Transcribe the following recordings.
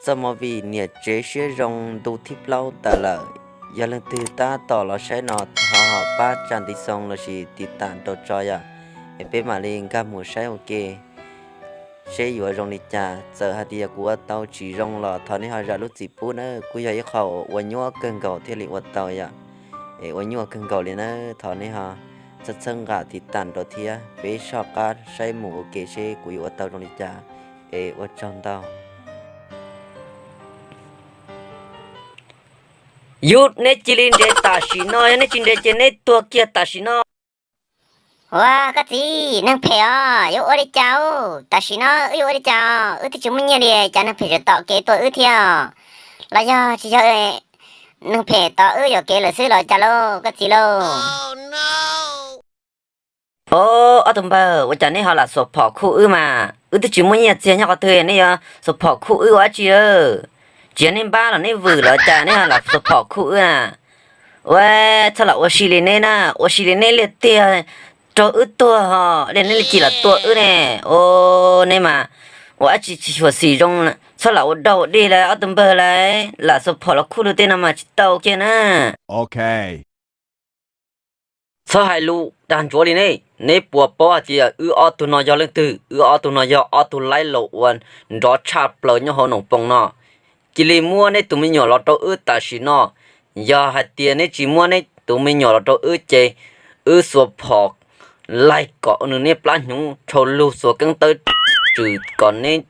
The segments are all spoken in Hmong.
Txoj movie Niam Tsev Siab Zoo ntu thib plaub tas lawm. Yog leej twg tab tom los saib no thov pab tsa ntiv xoo lossis tiv tam rau tso yom, es peb mam li nkag mus saib ua ke seb yuav zoo li cas. Txawm hais tias kuv ua tau tsis zoo los thov nej ho zam lub txim pub na, kuj yog ib qho ua nyuaj kawg nkaus thiaj li ua tau yom. Es ua nyuaj kawg nkaus li na, thov nej ho txhawb txhawb nqa tiv tam rau thiab. Peb soj qab saib mus ua ke seb kuv yuav ua tau zoo li cas. Es ua tsaug ntau. Yus, neb cia li nres tam sim no, yog neb tsis nres ces neb tuag kiag tam sim no. Ua koj txiv, neeg phem os, yuav ua li cas? Tam sim no wb yuav ua li cas? Wb twb tsis muaj nyiaj li, cas neeg phem tseem tom kev tua wb thiab? Los yog tsis yog neeg phem tom wb yuam kev lawm xwb los cas lauj koj txiv lauj? Os, ob tug npawg, ua cas neb ho lam xuas phom khuj wb mas? Wb twb tsis muaj nyiaj txiag nyob qhov twg nej yuav xuas phom khuj wb ua dab tsi? Tsis yog nej npab los nej vwm los cas nej ho lam xuas phom khuj wb na? Ua, txhob lam ua si li neb na, ua si li neb liag tiag, raug wb tuag ho, neb li cia lam tua wb ne. Os, neb mas ua dab tsi tsis xyuam xim zoo, txhob lam ua dog ua dig li ob tug npawg lauj, lam xuas phom los khuj luag tej no mas tsis tau kiag na. Txhob hais lus dag ntsuav li ne, neb puas paub hais tias wb ob tug no yog leej twg? Wb ob tug no yog ob tug laib laus uas nrov tshaj plaws nyob hauv Noom Poom no. Cia li muab neb tus me nyuam los rau wb tam sim no. Yog hais tias neb tsis muab neb tus me nyuam los rau wb ces wb xuas phom laig kom nws niag plab hnyuv tshau lug xuas keeb tawb tswm kom neb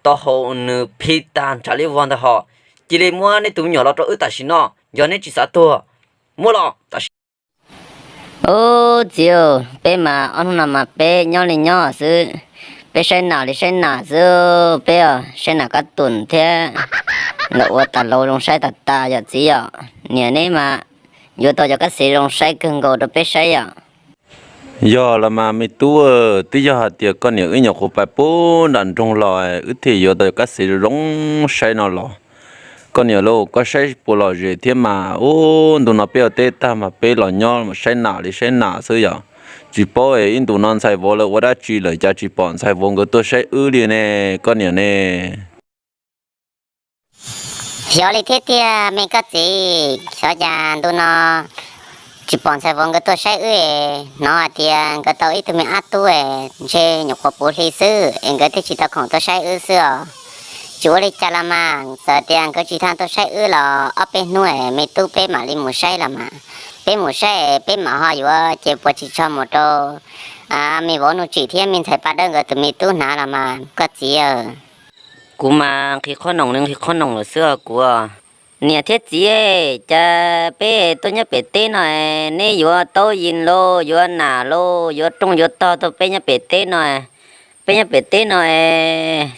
taub hau nws phib tag ntshav li vog ntag ho. Cia li muab neb tus me nyuam los rau wb tam sim no, yog neb tsis xav tuag. Muab los tam sim. Ub, txiv, peb mas ob hnub no mas peb nyob li nyob xwb, peb saib nam li saib nam xwb, peb saib nam kab tum thiab los ua tas laus zoo saib tas tas yom txiv yom. Niam neb mas yuav tau cov kab xev zoo saib kawg nkaus rau peb saib yom. Yog los mas me tub, twb yog hais tias koj niam wb nyuam qhuav pais puag nram nroog los wb thiaj yuav tau cov kab xev zoo zoo saib no los. Koj niam lauj, koj saib puas lom zem thiab mas. Ub, ntu no peb ua teb tag mas peb los nyob mas saib nam li saib nam xwb yom. Tsis paub es ib ntus no ntxhais vauv lawv ua dab tsi lawm cas tsis pom ntxhais vauv nkawd tuaj saib wb li ne, koj niam ne. Xyov li thiab tiag me koj txiv, xyov cas ntu no tsis pom ntxhais vauv nkawd tuaj saib wb. Hnov hais tias nkawd tau ib tug me ab tub, ntshe nyuam qhuav puv hli xwb es nkawd thiaj tsis tau khoom tuaj saib wb xwb os. Tsis ua li cas los mas, txawm tias nkawd tsis tau tuaj saib wb los ob peb hnub me tub peb mam li mus saib los mas. Peb mus saib peb mam ho yuav ces puas tsis tso mus rau me vauv Nuj Tsim thiab me ntxhais Paj Dawb nkawd tus me tub hnav los mas koj txiv. Kuv mas nqhis qhob noom li nqhis qhob noom lawm xwb os kuv. Niam thiab txiv, cas peb tuaj nyob pem teb no, neb yuav taub yis los yuav nam los yuav rooj yuav tog tuaj peb nyob pem teb no? Peb nyob pem teb no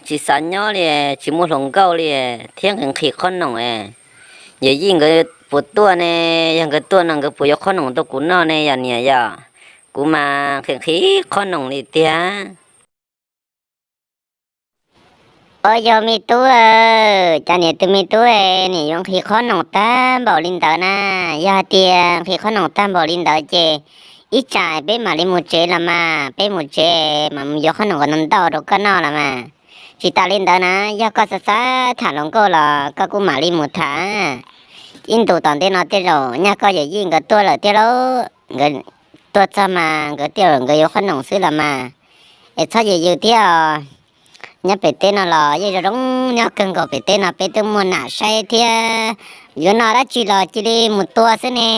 tsis xav nyob li, tsis muaj hluas nkauj li thiab nqhis nqhis qhob noom. Yawm yij nkawd puas tuaj ne? Yog nkawd tuaj no nkawd puas yuav qhob noom rau kuv noj ne yom niam yom? Kuv mas nqhis nqhis qhob noom li tiag. Ua yog me tub, cov niam tus me tub, niam yuav nqhis qhob noom tag npaum li ntawd na. Yog hais tias nqhis qhob noom tag npaum li ntawd ces ib tsam peb mam li mus tsev los mas, peb mus tsev mam mus yuav qhob noom kom ntau ntau rau koj noj los mas. Tsis tas li ntawd na, yog koj xav xav tham hluas nkauj los koj kuj mam li mus tham. Ib ntus tom ntej no tej zaum nyaj koj yawm yij nkawd tuaj lawm thiab lauj, nkawd tuaj txog mas nkawd tej zaum nkawd yuav qhob noom xwb los mas. Es txhob yws yws thiab os. Nyob pem teb no los yeej zoo zoo nyob kawg nkaus, pem teb no peb twb muaj nam saib thiab. Yuav noj dab tsi los cia li mus tua xwb ne.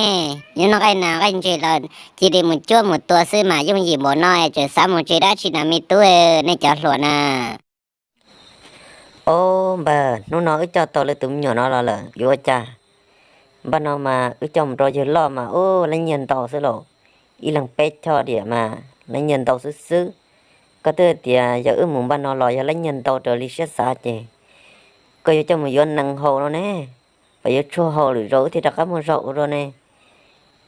Yuav noj nqaij nas nqaij ntses los cia li mus cuab mus tua xwb mas yooj yim npaum no es tseem xav mus tsev dab tsi na me tub, nej cov hluas na. Ob npawg, hnub no wb coj tau lawv tus me nyuam no los lawm yuav ua cas? Npaj no mas wb coj mus rau yawg loj mas ub, lab nyiaj ntau xwb lauj. Ib leeg peb choj diam mas lab nyiaj ntau xwb xwb. Koj twb hais tias yog wb mus npaj no los yog lab nyiaj ntau raws li siab xav ces koj yuav coj mus yuav nees haus no ne, pom yuav tshuaj haus lwm zaus wb thiaj rov qab muaj zog ua dua ne.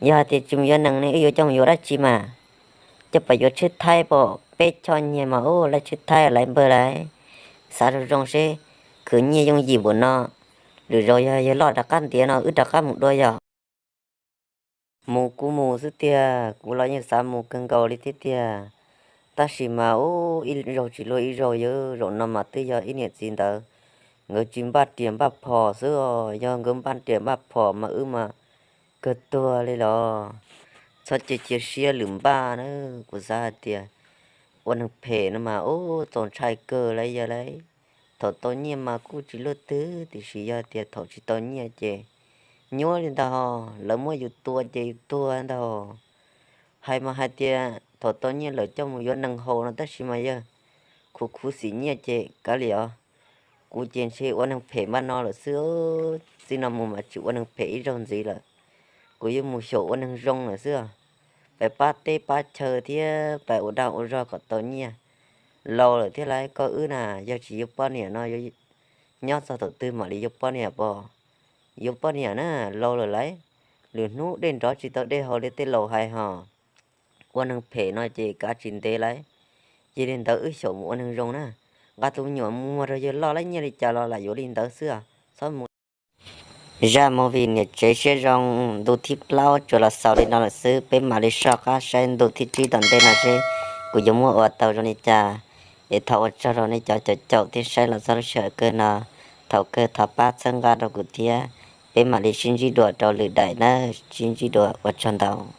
Yog hais tias tsis mus yuav nees ne wb yuav coj mus yuav dab tsi mas? Coj pom yuav tsheb thaib pom peb choj nyiaj mas ub, lawv tsheb thaib lawv npawg lawv xav zoo zoo seb khwv nyiaj yooj yim npaum no. Lwm zaus yog yawg loj rov qab ntiav no wb rov qab mus dua yom. Mus kuj mus xwb tiag, kuv los yeej xav mus kawg nkaus li thiab tiag. Tab sis mas ub, ib zaug tsis luag ib zaug, yog zaum no mas twb yog ib niam txiv ntawd nkawd tsis npaj riam npaj phom xwb os, yog nkawd npaj riam npaj phom mas wb mas kawg tuag li los. Txhob cia cia siab lwm npaj na, kuv xav hais tias ua neeg phem no mas ub txaus ntshai kawg li yog li. Thaum tau nyiaj mas kuj tsis luaj twg, tiam sis yog tias thaum tsis tau nyiaj ces nyuaj li ntag hos, lawv muab yus tua ces yus tuag ntag hos. Hais mas hais tias thaum tau nyiaj lawm coj mus yuav neeg haus no tab sis mas yog khuv khuv xim nyiaj ces kav liam os. Kuv ces ntshe ua neeg phem npaj no lawm xwb, txij no mus mas tsis ua neeg phem ib zaug ntxiv lawm. Kuv yuav mus xyaum ua neeg zoo lawm xwb os. Pais pab teb pab chaw thiab pais ua dag ua zog kom tau nyiaj. Laus lawm thiab lawv, koj wb na, yog tsis yuav poj niam no yuav nyob txog thaum twg mam li yuav poj niam pom? Yuav poj niam na, laus lawm lawv, lwm hnub dej nrov tsis tau dej haus li tej laus hais hos. Ua neeg phem no ces kav tsis ntev lawv. Yog li ntawd wb xyaum mus ua neeg zoo na, nqa tus me nyuam mus muag rau yawg loj lawv, nyiaj li cas los lam yuav li ntawd xwb os, txhob mus. Zaj movie Niam Tsev Siab Zoo ntu thib plaub tsuas los xaus li no lawm xwb, peb mam li soj qab saib ntu thib tsib tom ntej no seb kuv yuav muab ua tau zoo li cas. Es thov ua tsaug rau nej cov caum caum thiab saib los txog lub sij hawm kawg no, thaum kawg thov pab txhawb nqa rau kuv thiab. Peb mam li sib ntsib dua rau lwm daim na, sib ntsib dua, ua tsaug ntau.